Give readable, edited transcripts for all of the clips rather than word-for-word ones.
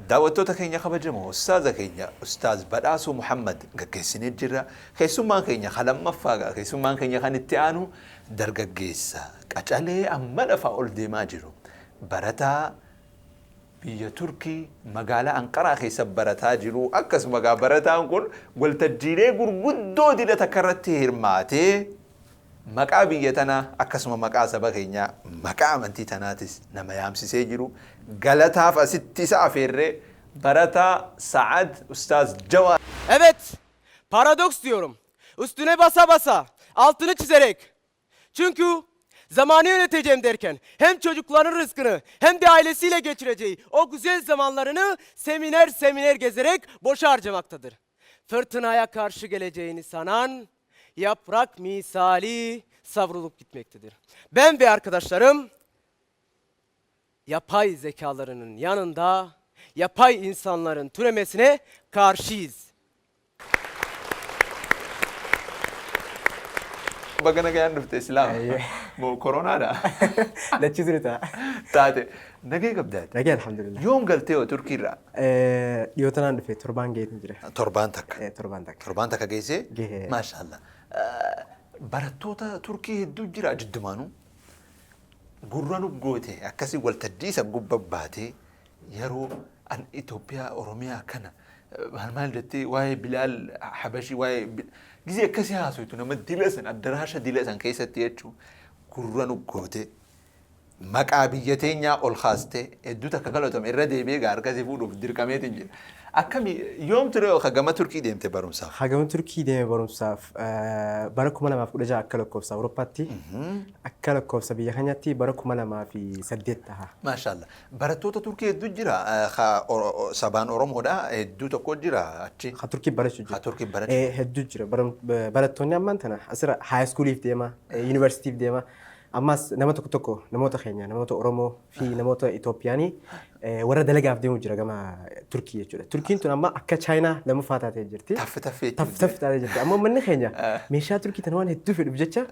Daawwattoota keenya kabajamoo, ustaaza keenya Ustaaz Badhaasoo Muhammad gaggeessinee jirra. Keessummaan keenya kan lammaffaa gaa keessummaan keenya kan itti aanu dargaggeessa qacalee amma lafaa ol deemaa jiru. Barataa biyya Turkii magaalaa Anqaraa keessa barataa jiru. Akkasuma gaa barataan kun waltajjiilee gurguddoo dila takka irratti hirmaatee maqaa biyya tanaa akkasuma maqaa saba keenyaa maqaa amantii tanaatis nama yaamsisee jiru. Galataaf asitti isa afeerree barataa Sa'ad Ustaaz Jawaar. Evet, paradoks diyorum. Üstüne basa basa, altını çizerek. Çünkü zamanı yöneteceğim derken hem çocukların rızkını hem de ailesiyle geçireceği o güzel zamanlarını seminer seminer gezerek boşa harcamaktadır. Fırtınaya karşı geleceğini sanan yaprak misali savrulup gitmektedir. Ben ve arkadaşlarım yapay zekalarının yanında yapay insanların türemesine karşıyız. Baga nagayaan dhufte Islaam. Moo koronaadha? Lachiitu ni ta'a. Taate. Nagee qabdaati. Nagee alhamdulillah. Yoom galtee hoo Turkiirraa? Dhiyoo tanaan dhufe, torbaan gaheetiin jira. Torbaan takka. Torbaan takka. Torbaan takka geessee? Gahee. Maashaallah. Barattoota Turkii hedduu jira jiddumaanuu. Gurra nu goote akkasii waltajjii san gubba baatee yeroo an Itoophiyaa Oromiyaa kana maal maal jettee waa'ee Bilaal Habashii waa'ee gizee akkasii haasoytu nama dila san addaraasha dila san keessatti jechuun gurra nu goote maqaa biyya teenyaa ol kaastee hedduu takka galatame irra deebi'ee gaa harka si fuudhuuf dirqameetiin jira. Akkami yoom ture ka gama Turkii deemte barumsaaf? Hagama Turkii deeme barumsaaf bara 2016 akka lakkoofsa Awurooppaatti, akka lakkoofsa biyya keenyaatti bara 2008 taha. Maashaallah. Barattoota Turkii hedduu jira ka sabaan Oromoodha hedduu tokko jira achi. Ka Turkii barachuu jira. Ka Turkii barachuu. Hedduu jira. Barattoonni ammaan tana asirra high schooliif deema, yuunivarsiitiif deema. Ammas nama tokko tokko namoota keenya, namoota Oromoo fi namoota Itoophiyaanii warra dalagaaf deemu jira gama Turkii jechuudha. Turkiin tun amma akka Chaayinaa lammaffaa taatee jirti. Taffi taffee jechuudha. Taffi taffi taatee jirti. Amma uummanni keenya meeshaa Turkii tana waan hedduu fedhuuf jecha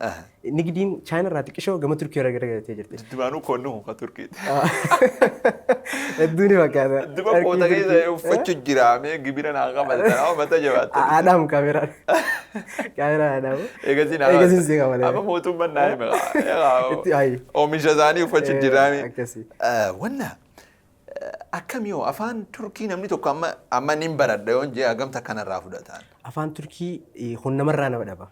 nigidiin Chaayinaa irraa xiqqishoo gama Turkii irra garagaltee jirti. Jiddumaanuu koonnu ka Turkiiti. Hedduu ni fakkaata. Duba koota keessa uffachuu jira mee gibira naa qabalta nama mata jabaatta. Haadhaamu kaameraan. Kaameraan haadhaamu. Eegasiin haa Eegasiin si qabale. Amma mootummaan naa hime. Itti ayi. Oomisha isaanii uffachuu jiraami. Akkasii. Wanna akkami hoo afaan Turkii namni tokko amma amma nin baradha yoon jee hagamta kanarraa fudhataan? Afaan Turkii kun namarraa nama dhaba.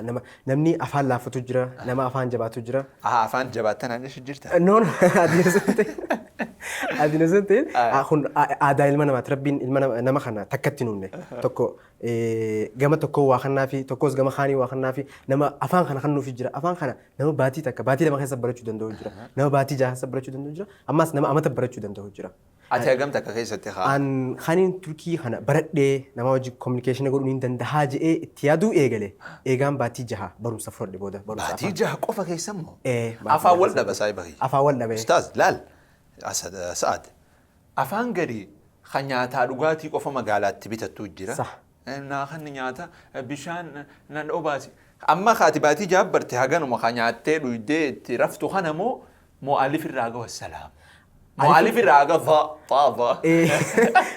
Nama namni afaan laafatu jira, nama afaan jabaatu jira. Aha, afaan jabaattan aan jechu jirta? No, no, adiin osoo hin ta'in. Adiin osoo hin ta'in. Kun aadaa ilma namaati. Rabbiin ilma nama kana takkatti hin uumne. Tokko gama tokkoo waa kannaafi, tokkos gama kaanii waa kannaafi, nama afaan kana kennuufi jira. Afaan kana nama baatii takka, baatii 2 keessa barachuu danda'u jira. Nama baatii 6 keessa barachuu danda'u jira. Ammas nama amata barachuu danda'u jira. Ati hagam takka keessatti haa? An kaniin Turkii kana baradhee nama wajji communication godhuu niin dandahaa je'ee itti yaaduu eegale eegaan baatii jaha barumsa fudhadhe booda barumsa Baatii afaan. 6 qofa keessa immoo? Ee, baatii Afaan jaha wal dhaba keessatti. saahiba kiyya. Afaan wal dhabe. Ustaaz laal Sa'ad afaan gadi ka nyaataa dhugaatii qofa magaalaatti bitattuu jira. Sah. Naa kanni nyaata bishaan nan obaasi. Amma ka ati baatii jaha barte haganuma ka nyaattee dhuydee itti raftu kana moo moo alif irraa haga wassalaam. Moo alif irraa haga dha ta dha.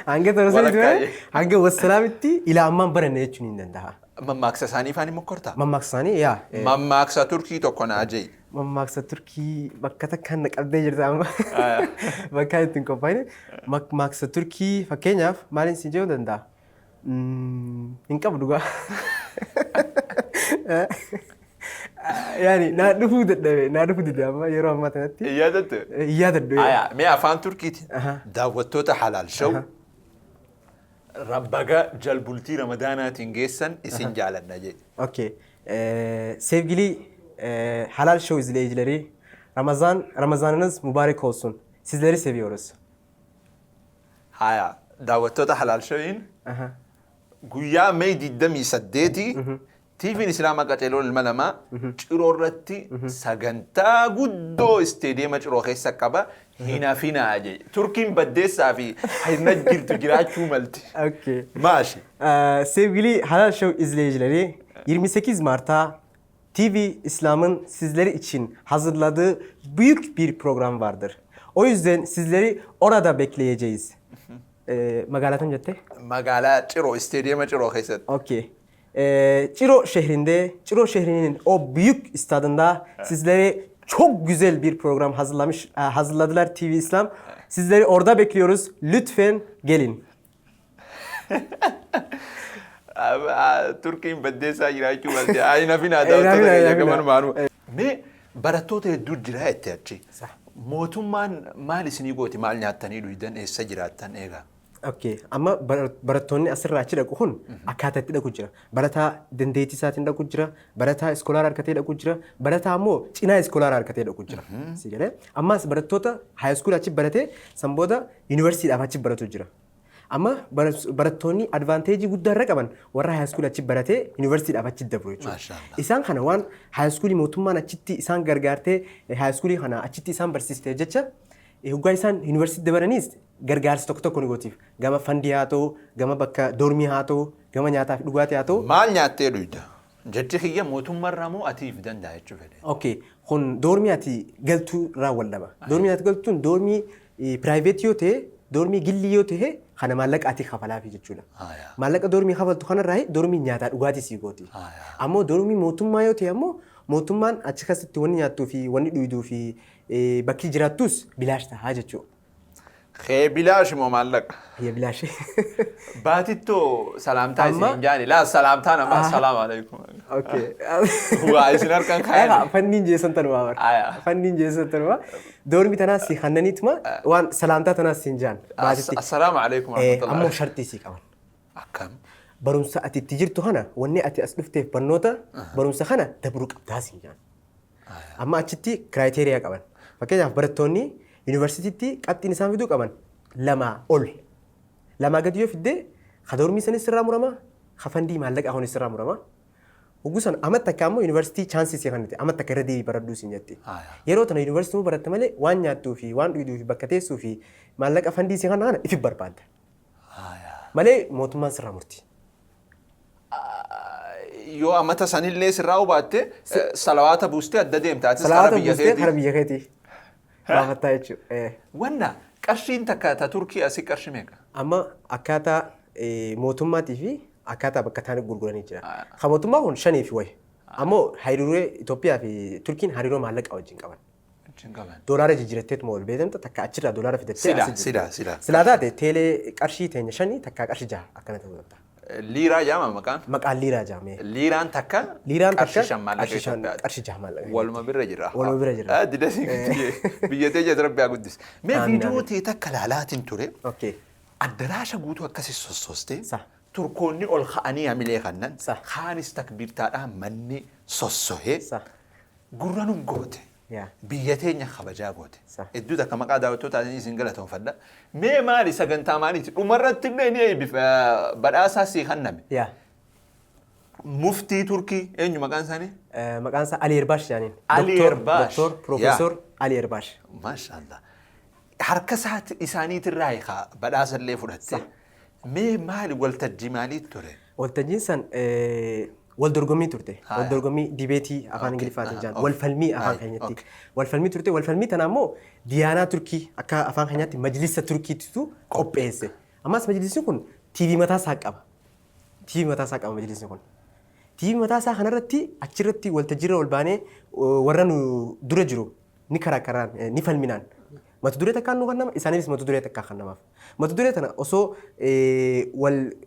Hanga tana sanitti Walakkaa malee hanga wassalaamitti ilaa ammaan baranne jechuun hin danda'a. Mammaaksa isaanii faan hin mokkortaa? Mammaaksa isaanii yaa. Mammaaksa Turkii tokko naa je'i. Mammaaksa Turkii bakka takkaan na qabdee jirta amma. Bakka itti hin qophaa'ine. Mammaaksa Turkii fakkeenyaaf maaliin siin jechuu danda'a? Hin qabu dhugaa. Yaani naa dhufuu dadhabe, naa dhufuu dide amma yeroo ammaa kanatti. Hin yaadattu? Hin yaadadhu. Aya, mee afaan Turkiitiin daawwattoota Halaal Show baga jalbultii Ramadaanaatiin geessan isin jaalanna jedhi. Okay. Sevgili Halal Show izleyicileri, Ramazan Ramazanınız mübarek olsun. Sizleri seviyoruz. Haya, daawwattoota Halaal Showin guyyaa May 28 TV'n Islaamaa Qaceeloon Ilma Namaa Ciroo irratti sagantaa guddoo isteediyeema Ciroo keessa qaba hin hafinaa jedhe. Turkiin baddeessaa fi hirna jirtu jiraachuu malti. Okay. Maashi. Sevgili Halal Show izleyicileri, 28 Mart'ta TV İslam'ın sizleri için hazırladığı büyük bir program vardır. O yüzden sizleri orada bekleyeceğiz. Magaalaa tam jettee? Magaalaa Ciroo, isteediyeema Ciroo keessatti. Okey. Ciro şehrinde, Ciro şehrinin o büyük stadında sizlere çok güzel bir program hazırladılar TV İslam. Sizleri orada bekliyoruz. Lütfen gelin. Turkiin baddeessaa jiraachuu balte. Ayi nafina Eh, daawwattoota nafina, keenya nafina. gamanumaanuu. Mee barattoota hedduu jira jette achi. Sah. Mootummaan maal isinii gooti, maal nyaattanii dhuydan, eessa jiraattan eegaa? Okey. Amma barattoonni asirraa achi dhaqu kun akkaataa itti dhaqu jira. Barataa dandeettii isaatiin dhaqu jira. Barataa iskoolaara harkatee dhaqu jira. Barataa ammoo cinaa iskoolaara harkatee dhaqu jira. Si galee? Ammas barattoota high school achi baratee san booda yuunivarsiitiidhaaf achi baratu jira. Amma barattoonni advantage guddaa irra qaban warra high school achi baratee yuunivarsiitiidhaaf achi dabru jechuudha. Maashaallah. Isaan kana waan high school mootummaan achitti isaan gargaartee high school kana achitti isaan barsiiste jecha hoggaa isaan yuunivarsiitii dabaraniis gargaarsa tokko tokko ni gootiif. Gama fundii haa ta'u, gama bakka dormii haa ta'u, gama nyaataa fi dhugaatii haa ta'u. Maal nyaattee dhuyda? Jechi kiyya mootummaarraa moo atiif danda'a jechuu fedhe? Okay, kun dormii ati galtuu irraa wal dhaba. Dormii ati galtuun dormii private yoo ta'e, dormii gillii yoo ta'e, kana maallaqa ati kafalaafi jechuudha. Maallaqa dormii kafaltu kanarraa dormii nyaataa dhugaatii sii gooti. Ammoo dormii mootummaa yoo ta'e ammoo mootummaan achi keessatti wanni nyaattuu fi wanni dhuyduu fi bakki jiraattus bilaash tahaa jechuudha. Khee bilaash moo maallaqa? Hayya bilaash. Baatittoo salaamtaa Amma- isin jaani. Laa salaamtaa namaa assalaamu alaikum. Okay. Waa isin harkaan Egaa kaayani. fanniin jeessan tanumaa bara. Aya. Fanniin jeessan tanumaa. Dormii tanaas si kannaniituma waan salaamtaa tanaas siin jaan. Baatitti. Assalaamu alaikum Ammoo warahmatullahi. shartii sii qaban. Akkam? Barumsa ati itti jirtu kana wanni ati as dhufteef barnoota barumsa kana dabruu qabdaa siin jaan. Amma achitti criteria qaban. Fakkeenyaaf barattoonni yuunivarsiitiitti qabxiin isaan fiduu qaban 2 ol. 2 gadi yoo fiddee ka dormii sanis sirraa murama, ka fundii maallaqaa kunis sirraa murama. Hogguu sana amma takka ammoo yuunivarsiitii chance sii kennite amma takka irra deebii baradhuu siin jetti. Yeroo tana yuunivarsiitii baratte malee waan nyaattuu fi waan dhugduu fi bakka teessuu fi maallaqa fundii sii kenna kana ifi barbaadda. Malee mootummaan sirraa murti. Yoo amata sanillee sirraa hubaatte salawaata buustee adda deemta. Atis karaa Salawaata biyya buustee karaa keetii. biyya keetii baafattaa jechuudha. Wanna qarshiin takka ta Turkii asii qarshii meeqa? Amma akkaataa mootummaatii fi akkaataa bakka isaan gurguranii jira. Kan mootummaa kun shanii fi wayi. Ammoo hariiroo Itoophiyaa fi Turkiin hariiroo maallaqa wajjin qaban. Wajjin qaban. Doolaara jijjiiratteetuma ol beekamta takka achirraa doolaara fidattee Sila, asii sila, jirti. sila. Silaa taate teelee qarshii teenya 5 takka qarshii 6 akkana ta'uu danda'a. Liiraa jaama maqaan? Maqaan liiraa jaamee. Liiraan takka Liiraan takka qarshii 5 maallaqa qarshii 5 Itoophiyaati. qarshii 6 maallaqa. Waluma bira jira. Waluma bira jira. Dida biyya teenya Rabbi haa guddisu. Mee Amiin, viidiyoo amiin. ta'e takka laalaatiin ture. Okay. Addaraasha guutuu akkasi sossoostee Sa. Turkoonni ol ka'anii hamilee kannan Sa. kaanis takbiirtaadhaan manni sossohee Sa. gurra nu goote. Yaa. Biyya teenya kabajaa goote. Sa. Hedduu takka maqaa daawwattootaan isin galatoonfadha. Mee maali sagantaa maaliiti? Dhumarratti illee ni eebbifa badhaasaa sii kenname. Yaa. Muftii Turkii eenyu maqaan isaanii? Maqaan isaa Ali Erbaash jedhaniin. Ali Erbaash. Doktor Profeesor Ali Erbaash. Maashaallah. Harka isaaniitirraa hiikaa badhaasa illee fudhatte. Mee maali waltajjii maalii ture? Waltajjiin san wal dorgommii turte. Wal dorgommii debate afaan Ingiliffaatiin jedhan. Wal falmii afaan keenyatti. Wal falmii turte. Wal falmii tana ammoo Diyaanaa Turkii akka afaan keenyaatti majlisa Turkiitu qopheesse. Ammas majlisni kun TV mataa isaa qaba. TV mataa isaa qaba majlisni kun. TV mataa isaa kanarratti achirratti waltajjiirra ol baanee warra nu dura jiru ni karaa karaan ni falminaan. Mata duree takkaan nu kennama isaanis mata duree takkaa kennamaaf. Mata duree tana osoo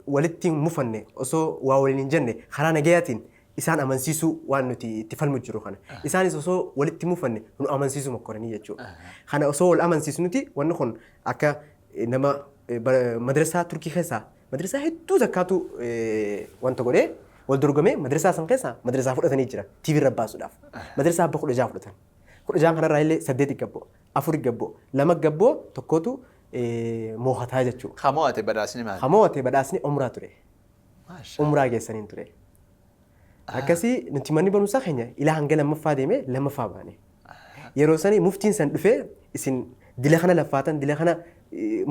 walitti hin mufanne osoo waa waliin hin jenne karaa nagayaatiin isaan amansiisuu waan nuti itti falmu jiru kana. Isaanis osoo walitti mufanne nu amansiisuu mokkoranii jechuudha. Kana osoo wal amansiisu nuti wanni kun akka nama madrasaa Turkii keessaa madrasaa hedduu takkaatu wanta godhee wal dorgomee madrasaa san keessaa madrasaa fudhatanii jira TV irra baasuudhaaf. Madrasaa abba 16 fudhatan. 16 kanarraa illee 8 gabboo, 4 gabboo, 2 gabboo tokkotu moohataa jechuudha. Hamoo ate badhaasni maali? Hamoo ate badhaasni umraa ture. Umraa geessaniin ture. Akkasii nuti manni barumsaa keenya ilaa hanga lammaffaa deemee lammaffaa baane. Yeroo sanii muftiin san dhufee isin dila kana laffaatan dila kana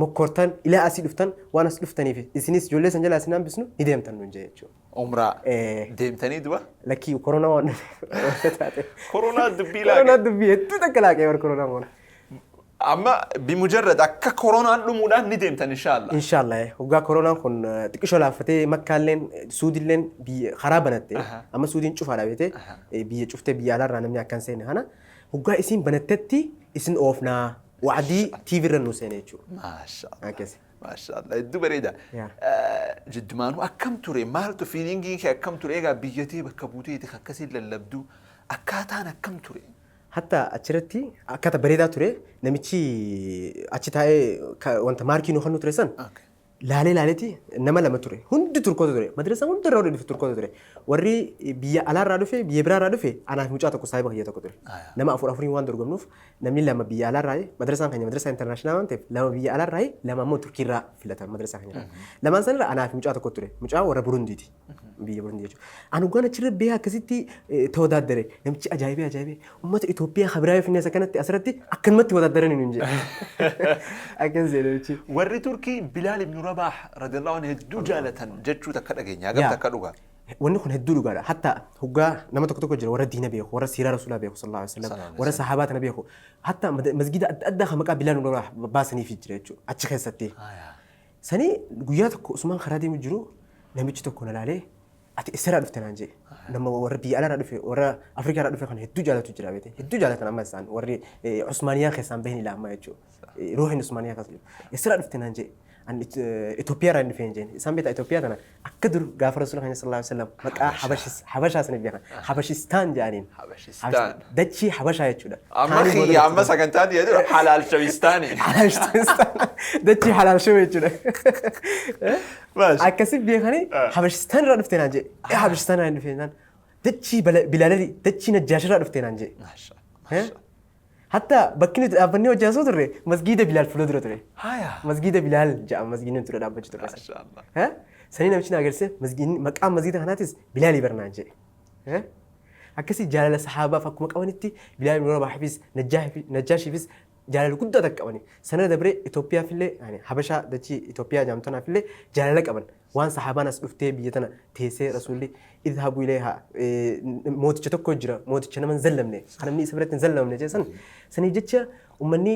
mokkortan ilaa asii dhuftan waan as dhuftaniif isinis ijoollee san jalaa isin hambisnu ni deemtan nuun jee jechuudha. Umraa deemtanii duba? Lakkii koronaa waan taate. Koronaa dubbii Koronaa laaqe. dubbii hedduu takka laaqee bar koronaa moona. Amma bimujarrad akka koronaan dhumuudhaan ni deemtan inshaallah. Inshaallah hoggaa koronaan kun xiqqishoo laaffatee Makkaalleen Suudilleen biyya karaa banatte, amma Suudiin cufaadha beete, biyya cuftee biyya alaarraa namni akkan seene kana hoggaa isin banattetti isin oofnaa wa'adii TV irra nu seene jechuudha. Maashaallah. Akkasi. Maashaallah, hedduu bareeda. Yaa. Jiddumaanuu akkam ture, maaltu feelingiin kee akkam ture egaa biyyatee bakka buuteeti akkasiin lallabduu, akkaataan akkam ture? Hatta achirratti akkata bareedaa ture. Namichi achi taa'ee wanta maarkii nu kennu ture san laalee laaleeti nama lama ture, hundi Turkoota ture, madrasa hunda irraa dhufe Turkoota ture, warri biyya alaarraa dhufe, biyya biraarraa dhufe, anaaf mucaa tokko saahiba kiyya tokko ture. Nama afur afuriin waan dorgomnuuf namni lama biyya alaarraa, madrasaan keenya madrasaa international waan ta'eef, lama biyya alaarraa, lama ammoo Turkiirraa filatan madrasaa keenya. Lamaan sanirra anaaf mucaa tokko ture, mucaa warra Burundiiti, biyya Burundii jechuudha. Ani hoggaan achirra bee akkasitti tawadaddare, namichi ajaa'ibee ajaa'ibee, uummata Itoophiyaa kabiraa yoo finne akkanatti asirratti akkanumatti wadaaddarani nuun jedhe. Akkas jedhe namichi. Warri Turkii Bilaal ibn Rabaah radiyallahu anhu hedduu jaalatan jechuu takka dhageenya. Hagam takka dhugaa? Wanni kun hedduu dhugaadha. Hatta hoggaa nama tokko tokko jira, warra diina beeku, warra siiraa Rasuulaa beeku sallallahu alaihi wasallam, warra sahaabaa tana beeku. Hatta masgida adda addaa kan maqaa Bilaal ibn Rabaah baasaniif jira jechuudha achi keessatti. Sanii guyyaa tokko Usmaan karaa deemu jiru namichi tokko na laalee, "Ati eessarraa dhufte?" naan jedhe. Nama warra biyya alaarraa dhufe, warra Afrikaarraa dhufe kana hedduu jaalatu jira beete. Hedduu jaalatan amma isaan warri Usmaaniyaa keessaan bahin ilaa ammaa jechuudha. Ruuhin Usmaaniyaa keessa jiru. "Eessarraa dhufte?" naan jedhe. Ani Itoophiyaarraa hin dhufeen jeen. Isaan beektaa Itoophiyaa tana akka dur gaafa Rasuula keenya sallallahu alaihi wasallam maqaa Habashaa saniif beekan. Habashistaan jedhaniin. Habashistaan. Dachii Habashaa jechuudha. Amma Taanii booda kiyya amma sagantaa dhiya dura halaal shawistaani. Habashistaan. Dachii halaal shawee jechuudha. Maasha. Akkasi beekanii Habashistaan irraa dhufte naan jedhe. Habashistaan irraa hin dhufee naan. Dachii Bilaalali, dachii Najjaash irraa dhufte naan jedhe. Maasha. Hatta bakki nuti dhaabbannee hojii haasoo turre masgiida Bilaal fuula dura ture. Masgiida Bilaal jedhama masgiidni nuti dura dhaabbachuu turre. Maashaallah. Sanii namichi na agarsiise, masgiidni maqaan masgiida kanaatis Bilaalii barnaan jedhe. Akkasii jaalala sahaabaaf akkuma qabanitti Bilaal ibn Rabaahifis Najjaashiifis jaalala guddaa takka qabani. Sana dabree Itoophiyaaf illee, yani Habashaa dachii Itoophiyaa jedhamtu tanaaf illee jaalala qaban. Waan sahaabaan as dhuftee biyya tana teessee Rasuulli idhabu ilayha, mooticha tokko jira, mooticha nama hin zallamne, kan namni isa biratti hin zallamne jedhan sanii jecha uummanni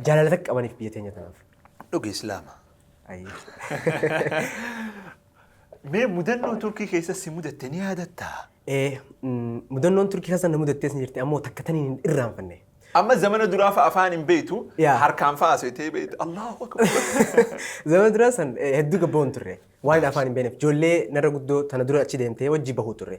jaalala takka qabaniif biyya teenya tanaaf. Dhugi Islaama. Ayi. Mee mudannoo Turkii keessa si mudatte ni yaadattaa? Mudannoon Turkii keessa na mudattees ni jirti, ammoo takka taniin hin irraanfanne. Amma zamana duraa fa'a afaan hin beektu, harkaan fa'a seetee beektu. Allahu akbar. Zamana duraa san hedduu gabboo hin turre. Waan afaan hin beekneef ijoollee narra guddoo tana dura achi deemtee wajji bahuu turre.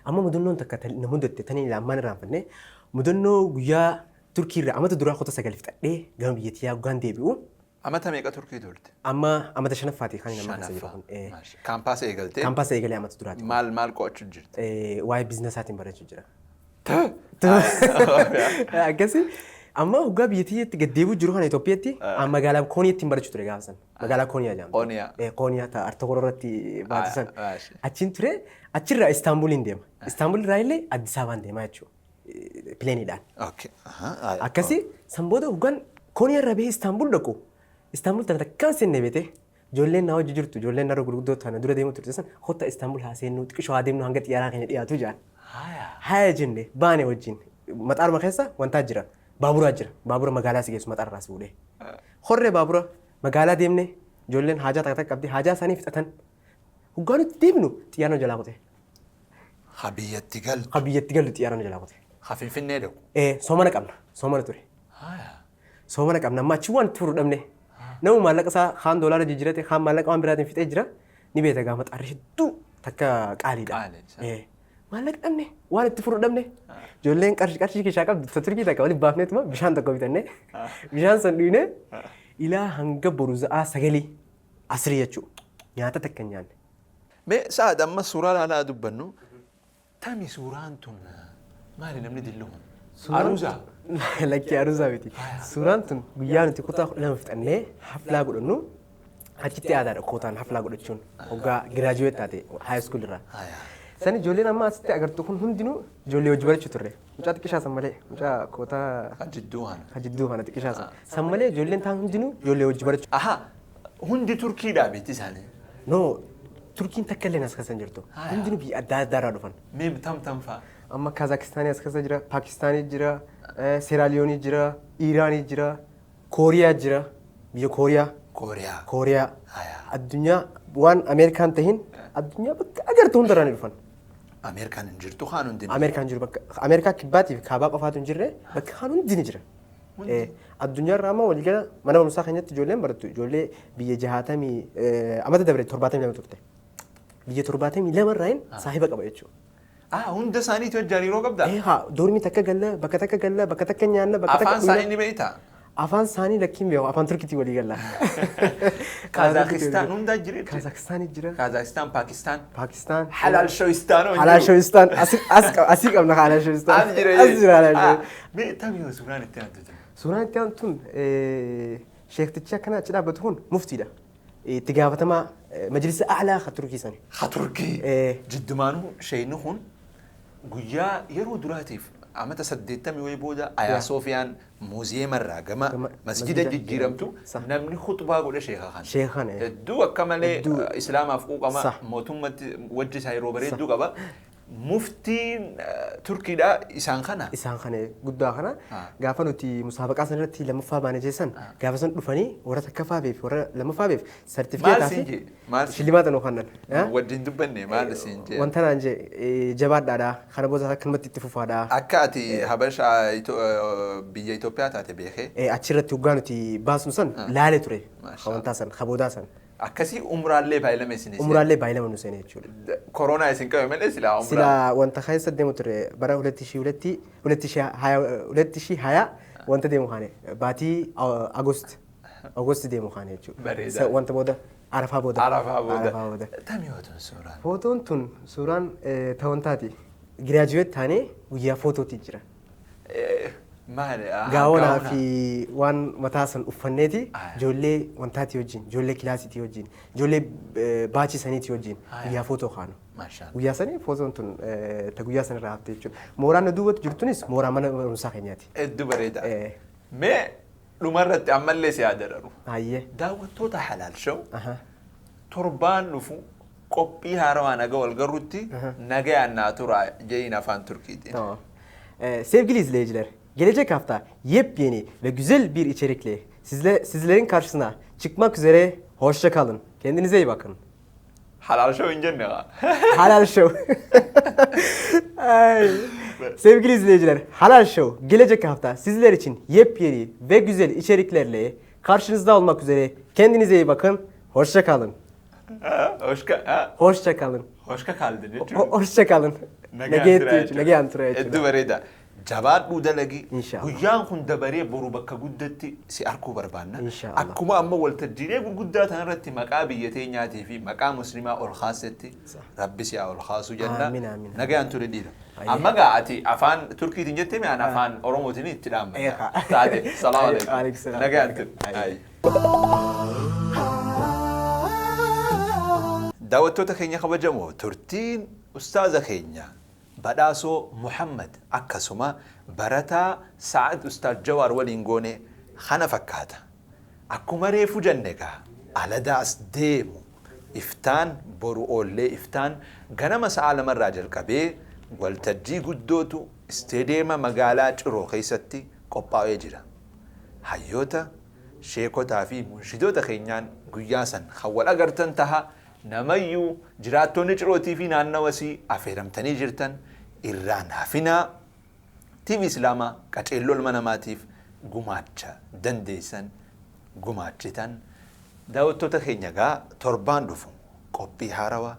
Amma mudannoon takka na mudatte taniin lammaan irraanfanne, mudannoo guyyaa Turkii irraa amata duraa kutaa 9 fixadhee gama biyya tiyyaa hoggaan deebi'u. Amata meeqa Turkii turte? Amma amata shanaffaati kan nama keessa jiru kun. Shanaffaa. Kaampaasa eegaltee? Kaampaasa eegalee amata duraati. Maal maal qo'achuu jirti? Waa'ee businessaatiin barachuu jira. Akkasii amma hoggaa biyya tiyyatti gad deebi'u jiru kana Itoophiyaatti magaalaa Kooniyaatti hin barachuu ture gaafa san. Magaalaa Kooniyaa jedhamti. Kooniyaa. Kooniyaa ta'a Artokoroo irratti baatu san. Maasha. Achiin ture, achirraa Istaanbuliin deema. Istaanbul irraa illee Addis Ababaan deema jechuudha. Pileeniidhaan. Akkasii san booda hoggaan Kooniyaa irraa bahee Istaanbul dhaqu, Istaanbul tana takkaan seenne beete. Ijoolleen na hojii jirtu, ijoolleen narra gurguddoo tana dura deemu turte san, "Kottaa Istaanbul haa seennu, xiqqishoo haa deemnu hanga xiyyaaraa keenya dhiyaatu" jedhan. Haya jenne baane wajjin. Maxaaruma keessa wantaa jira. Baaburaa jira. Baabura magaalaa si geessu maxaarraa si fuudhee. Horree baabura magaalaa deemne, ijoolleen haajaa takka takka qabdi, haajaa isaanii fixatan. Hoggaa nuti deemnu xiyyaarri nu jalaa kute. Ha biyyatti galtu. Ha biyyatti gallu xiyyaara nu jalaa kute. Ha Finfinnee dhaqu. Soomana qabna. Soomana ture. Soomana qabna, amma achi waan turu dhabne. Nama maallaqa isaa kaan doolaara jijjiirate, kaan maallaqa waan biraatiin fixee jira. Ni beekta gaafa xaarri hedduu takka qaaliidha. Qaali, isa. Maallaqa dhabne, waan itti furu dhabne. Ijoolleen qarshii qarshii keessaa qabdu ta Turkii takka walitti baafneetuma bishaan tokko bitannee bishaan san dhugnee ilaa hanga boru za'aa 9 asrii jechuudha. Nyaata takka hin nyaanne. Mee Sa'ad, amma suuraa ilaalaa dubbannu, tami suuraan tun maali, namni dillu kun? Aruuzaa? Lakkii, aruuzaa miti. Suuraan tun guyyaa nuti kutaa 12 fixannee haflaa godhannu. Achitti aadaadha kootaan haflaa godhachuun hoggaa graduate taate high school irraa. San ijoolleen amma asitti agartu kun hundinuu ijoollee hojii barachuu turre. Mucaa xiqqishaa san malee, mucaa kootaa Kan jidduu kana. Kan jidduu kana xiqqishaa san. San malee ijoolleen taan hundinuu ijoollee hojii barachuu. Aha, hundi Turkiidhaa beekti isaanii. No, Turkiin takka illee as keessa hin jirtu. Hundinuu biyya adda addaa irraa dhufan. Mee tam tam fa'a? Amma Kaazakistaanii as keessa jira, Paakistaanii jira, Seeraaliyoonii jira, Iiraanii jira, Kooriyaa jira, biyya Kooriyaa. Kooriyaa. Kooriyaa. Haya. Addunyaa waan Ameerikaan tahin addunyaa bakka agartu hundarraa ni dhufan. Ameerikaan hin jirtu kaan hundi. Ameerikaan jiru bakka Ameerikaa kibbaatii fi kaabaa qofaatu hin jirre, bakka kaan hundi ni jira. Addunyaarraa amma waliigala mana barumsaa keenyatti ijoolleen barattu ijoollee biyya 60 amata dabre 72 turte. Biyya 72 irraayin saahiba qaba jechuudha. Ah, hunda isaaniitu wajjin hariiroo qabdaa? Haa, dormii takka galla, bakka takka galla, bakka takka nyaanna, bakka takka Afaan isaanii ni beektaa? Afaan isaanii lakkiin beeku, afaan Turkiitii walii galla. Kazaakistaan hundaa jira. Kazaakistaan jira. Kazaakistaan, Paakistaan. Paakistaan. Halaal Showstaan. Halaal Showstaan asii qabna Halaal Showstaan. As jira. As jira Halaal Showstaan. Mee tamii suuraan itti aantu jira? Suuraan itti aantu tun sheektichi akkana achi dhaabbatu kun muftiidha. Itti gaafatamaa majlisa a'laa ka Turkii sani. Ha Turkii. Jiddumaanuu sheeyni kun guyyaa yeroo duraatiif amata 80 wayii booda Ayaa Soofiyaan muuziyeema irraa gama masjida jijjiiramtu namni khuxbaa godhe sheeka kana. Sheeka kana. Hedduu akka malee islaamaaf quuqama, mootummatti wajji isaa yeroo bareedduu qaba. Muftiin Turkiidha isaan kana. Isaan kana guddaa kana gaafa nuti musaabaqaa san irratti lammaffaa baane jeessan gaafa san dhufanii warra takkaffaa beef warra lammaffaa beef sartifikeetaa fi shillimaata nuu kennan. Wajjin dubbanne maal siin jee? Wanta naan jee jabaadhaadha, kana booda akkanumatti itti fufaadha. Akka ati Habasha biyya Itoophiyaa taate beekee? Achirratti hoggaa nuti baasnu san laale ture wantaa san kaboodaa san. Akkasii umraallee baay'ilama isin seene. Umraallee baay'ilama nu seene jechuudha. Koronaa isin qabe malee silaa umraa. Silaa wanta keessa deemu ture bara huletti shii huletti huletti shii haya huletti shii haya wanta deemu kaane baatii Agost Agost deemu kaane jechuudha. Bareeda. Wanta booda Arafaa booda. Arafaa booda. Arafaa booda. Tamii hootun suuraan? Footoon tun suuraan ta'wantaati. Giraajuweet taanee guyyaa footooti jira. Maali? Gaawonaa fi waan mataa san uffanneeti ijoollee wantaati wajjin, ijoollee kilaasiitii wajjin, ijoollee baachii saniitii wajjin guyyaa footoo kaanu. Guyyaa sanii footoon tun ta guyyaa sanirraa hafte jechuudha. Mooraan nu duubatti jirtunis mooraa mana barumsaa keenyaati. Hedduu bareeda. Mee dhumarratti ammallee si yaadararu. Hayyee. Daawwattoota Halaal Show torbaan dhufu qophii haarawaa naga wal garrutti nagayaan naa turaa je'iin afaan Turkiitiin. Tamam. Sevgili izleyiciler, gelecek hafta yepyeni ve güzel bir içerikle sizlerin karşısına çıkmak üzere. Hoşça kalın. Kendinize iyi bakın. Halal Show hin jenne haa. Halal Show. Ay. Sevgili izleyiciler, Halal Show gelecek hafta sizler için yepyeni ve güzel içeriklerle karşınızda olmak üzere. Kendinize iyi bakın. Hoşça kalın. Hoşça, ha? Hoşça kalın. Hoşça kaldın jechuudha. Hoşça kalın. Nagaan turaa jechuudha. Nagaan turaa jechuudha. Hedduu bareeda. Jabaadhuu dalagi. Inshaallah. Guyyaan kun dabaree boru bakka guddatti si arkuu barbaanna. Inshaallah. Akkuma amma waltajjiilee gurguddaa tanarratti maqaa biyya teenyaatii fi maqaa muslimaa ol kaasetti Rabbi si haa ol kaasu jenna. Amiin, amiin. Nagaan ture dhiira. Ayyee. Amma gaa ati afaan Turkiitiin jettee mi ani afaan Oromootiin itti dhaammanna. Eegaa. Taate. Salaam alaikum. Aleekum salaam. Nagaan ture. Ayyee. Daawwattoota keenya kabajamoo, turtiin ustaaza keenya Badhaasoo Muhammad akkasuma barataa Sa'ad Ustaaz Jawaar waliin goone kana fakkaata. Akkuma reefu jenne egaa aladaa as deemu iftaan boru oollee iftaan ganama sa'a lamarraa jalqabee waltajjii guddootu isteediyeema magaalaa Ciroo keessatti qophaa'ee jira. Hayyoota, sheekotaa fi munshidoota keenyaan guyyaa san kan wal agartan taha. Namayyuu jiraattonni Cirootii fi naannawasii afeeramtanii jirtan irraan hafinaa. TV Islaamaa qaceelloo ilma namaatiif gumaacha dandeessan gumaachitan. Daawwattoota keenya gaa torbaan dhufu qophii haarawaa,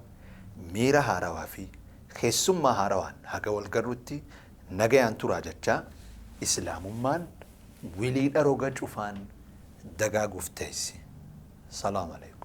miira haarawaa fi keessummaa haarawaan haga wal garrutti nagayaan turaa jechaa Islaamummaan wiliidha roga cufaan dagaaguuf teessi. Salaam alaikum.